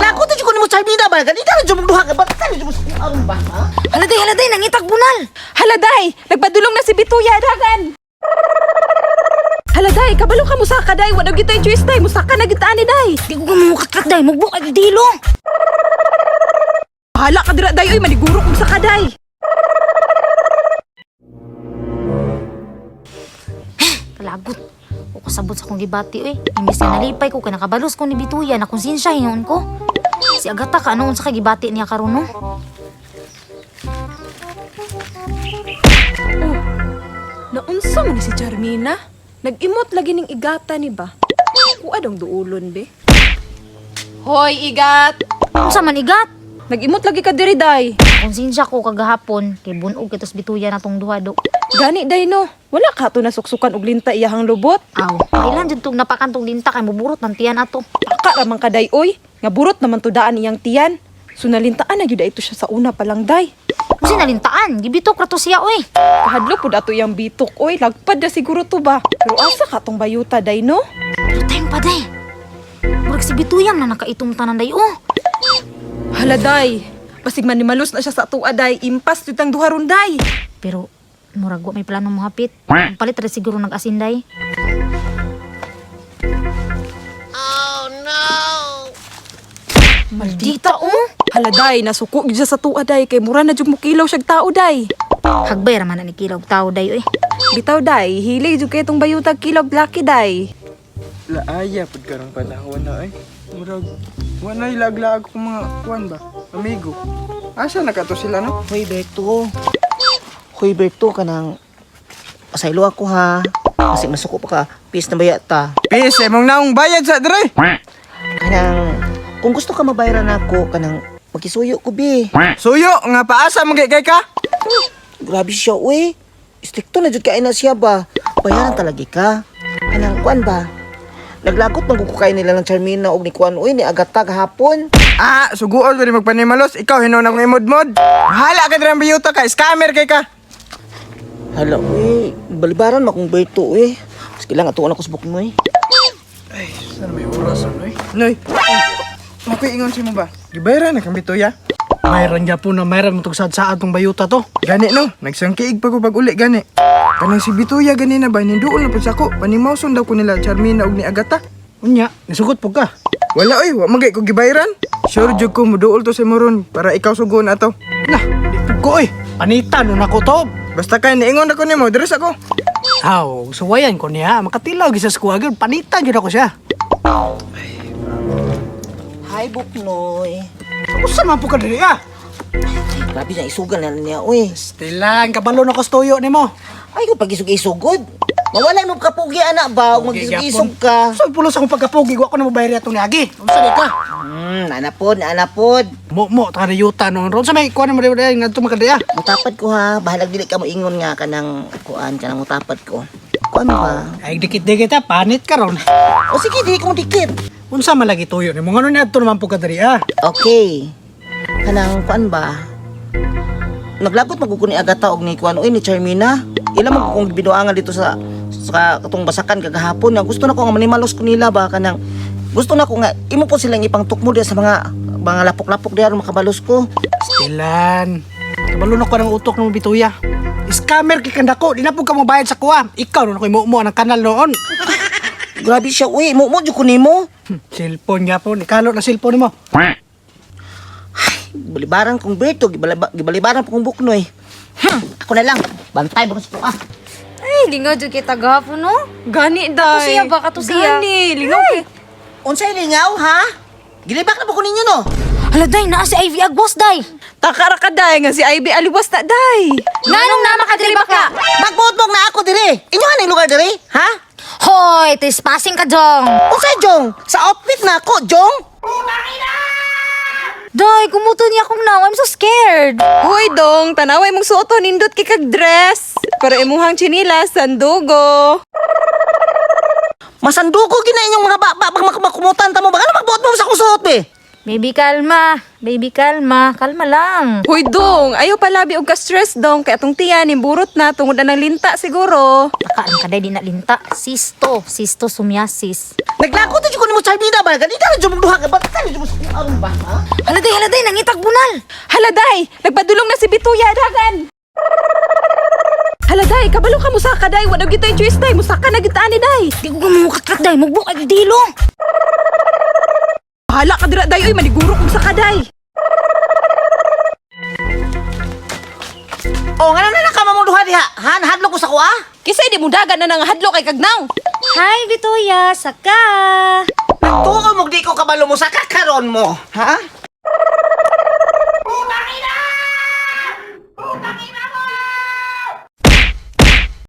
Naglako to jud ko nimo Charmina ba? Ganita ra jud mong duha ka ba? Tali jud mo sa aron ba? Ha? Hala day, hala day, nangitag bunal. Hala day, nagpadulong na si Bituya dagan. Hala day, kabalo ka musaka day, wala gyud tay choice day, musaka na gyud ani day. Di ko gamukatkat day, mugbok ay dilo. Bahala ka dira day oy, maniguro kog saka day. Kalagot. O kasabot sa akong gibati oy. Imbis na nalipay ko kay nakabalos ko ni Bituya na konsensya hinuon ko. Si Agata ka ano unsa kay gibati niya karon no? Naunsa man ni si Charmina? Nag-imot lagi ning igata ni ba? Kuha dong duulon be. Hoy, igat! Unsa man igat? Nag-imot lagi ka diri day. Konsensya ko kagahapon kay bunog kitos Bituya na tong duha do. Gani day no. Wala ka to nasuksukan og linta iyahang lubot. Aw, kailan jud tong napakantong linta kay muburot ng tiyan ato. Taka ra man ka day oy. Nga burot naman to daan iyang tiyan. So nalintaan na gyud ito siya sa una pa lang day. Unsa nalintaan? Gibitok ra to siya oy. Kahadlo pud ato iyang bitok oy. Lagpad na siguro to ba. Pero asa ka tong bayuta day no? Pero time pa day. Murag si Bituyang na nakaitom tanan day oh. Hala day. Basig man ni malus na siya sa atua day. Impas jud tang duha ron day. Pero murag wa may plano mohapit. Ang palit ra siguro nag-asin day. Maldita oh. Hala day, nasuko gyud siya sa tuwa day kay mura na jud mokilaw siyag tao day. Hagbay ra man na ni kilaw tao day oy. Bitaw day, hili jud kay tong bayutag kilaw lucky day. Laaya pud karong panahon na ay. Murag wanay laglag ko mga kuan ba, amigo. Asa na kato sila no? Hoy Berto. Hoy Berto kanang pasaylo ako ha. Kasi masuko pa ka. Peace na baya ta. Peace, imong naong bayad sa dre. Kanang kung gusto ka mabayaran ako kanang makisuyo ko bi. Suyo nga paasa mo kay ka. Grabe siya uy. Stricto na jud kay na siya ba. Bayaran talaga ka. Kanang kuan ba? Naglagot man gud ko kay nila ng Charmina og ni kuan uy ni Agata gahapon. Ah, suguol diri magpanimalos, ikaw hinuon akong imodmod. Bahala ka diri ang biyuta ka, scammer kay ka. Hala uy, balibaran ma kong Berto uy. Sige lang atuon ako sa buknoy. Ay, sana may oras ano eh. Noy. Makoy ingon sa mo ba? Gibayaran na kang bituya. Mayroon po na mayroon mo sad sa atong bayuta to. Gani no, nagsangkiig pa ko pag uli gani. Kanang si Bituya gani na ba ninduol na pud sa ako. Panimawson daw ko nila Charmina og ni Agata. Unya, nisugot po ka. Wala oy, wa magay ko gibayaran. Sure jud ko muduol to sa moron para ikaw sugon ato. Nah, di po ko oy. Panitan nun ako to. Basta kay niingon ako nimo, diri sa ako. Aw, suwayan ko niya. Makatilaw gisa sa kuha gyud. Panitan gyud ako siya. Hi Buknoy. Usa man po ka diri ah. Grabe na isugal na niya uy. Stilan, kabalo na ko sa tuyo nimo. Ay ko pagisug-isugod. Mawala mo kapugi anak ba ug magisug-isug ka. So pulos akong pagkapugi, wa ko na mobayar atong niagi. Unsa di ka? Anapod, anapod. Mo mo ta yuta noon ron sa may kuha na mo diri ngadto makadiri ah. Mutapad ko ha, bahalag dili ka mo ingon nga kanang kuan kanang mutapad ko. Kuan ba? Ay dikit-dikit ah, panit ka ron. O sige, dili ko dikit. Unsa man lagi tuyo nimo? Ngano niadto naman po ka diri ah? Okay. Kanang kuan ba? Naglagot magkuko ni Agata og ni kuan oy ni Charmina. Ila man kung binuangan dito sa katong basakan kagahapon nga gusto na ko nga manimalos ko nila ba kanang gusto na ko nga imo po silang ipangtukmo diya sa mga lapok-lapok diya aron makabalos ko. Stilan. Kabalo na ko ng utok ng bituya. Scammer kay kandako, di na po ka mobayad sa kuha. Ikaw nun ako'y mumo ng kanal noon. Grabe siya uy, mo jud ko nimo. Cellphone nga po, ikalo na cellphone mo. Balibaran kong Berto, gibalibaran po kong Buknoy. Ako na lang. Bantay ba sa tuwa? Ay, lingaw jud kita gahapon no. Gani day. Kato siya ba? Kato siya. Gani, lingaw kay. Unsay lingaw ha? Gilibak na po ko ninyo no? Hala day, naa si Ivy Agwas day. Takara ka day nga si Ivy aliwas na day. Nganong nama ka diri bakla? Magbuot na ako dire. Inyo ang lugar dire, ha? Hoy, trespassing ka jong. Unsay Jong? Sa outfit na ako, Jong? Day, kumuto niya akong now. I'm so scared. Hoy dong, tanaway mong suoto nindot kay kag dress. Pero imuhang tsinilas sandugo. Masandugo gina inyong mga baba pag makumutan ta mo ba? Ano magbuot mo sa akong suot be? Baby, kalma. Baby, kalma. Kalma lang. Hoy dong, ayaw palabi og ka-stress dong kay atong tiyan nimburot na tungod na ng linta siguro. Takaan ka day, di na linta. Sisto. Sisto sumiasis. Naglagot na jud ko nimo Charmina ba? Ganita na jud mong duha ka ba? Kani jud mo sa aron ba? Ha? Haladay, haladay, nangitag bunal. Haladay, nagpadulong na si Bituya dagan. Haladay, kabalo ka musaka day, wala gyud tay choice day, musaka na gyud ta ani day. Di ko gamukatrak day, mugbok ay dilo. Bahala ka dira day, oy maniguro kog saka day. Oh, ngano na lang ka mamong duha diha? Ha, nahadlok ko sa kuha? Kisay di mo dagan na nang hadlo kay kagnaw. Hi, Bituya. Saka. Nagtuo mo di ko kabalo mo sa kakaron mo. Ha?